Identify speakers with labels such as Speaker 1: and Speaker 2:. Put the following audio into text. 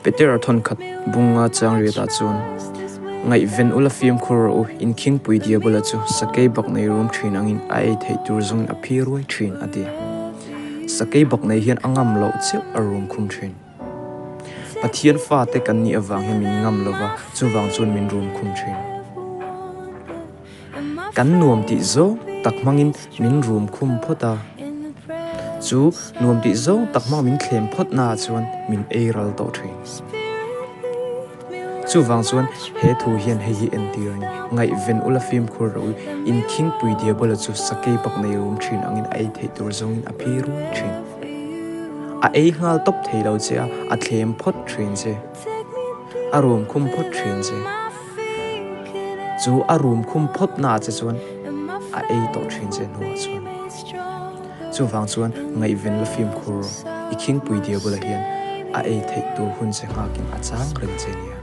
Speaker 1: Petera thawnkhat bunga chang riatah chuan, Ngaihven ula fimkhur rawh u, inkhingpui Diabola chu sakei bak nei rum thin angin a ei theih tur zawngin a phi ruai thin, a ti. Sakei bak nei hian a ngam loh chiah a rum khum thin. Pathian fate kan nih avang hian min ngam lo va, chuvang chuan min rum khum thin. Kan nuam tih zawng tak hmangin min rum khum phawt a, chu nuam tih zawng tak hmang min thlem phawt naah chuan min ei ral tawh thin. Chuvang chuan he thu hian hei hi entir a ni, Ngaihven ula fimkhur rawh u, inkhingpui Diabola chu sakei bak nei rum thin angin a ei theih tur zawngin a phi ruai thin. A ei nghal tawp thei lo che a, a thlem phawt thin che. A rum khum phawt thin che. Chu a rum khum phawt naah che chuan a ei tawh thin che hnuah chuan. Chuvang chuan ngaihven la fimkhur rawh, i khingpui Diabola hian a ei theih tur hun che nghakin a chang reng che nia.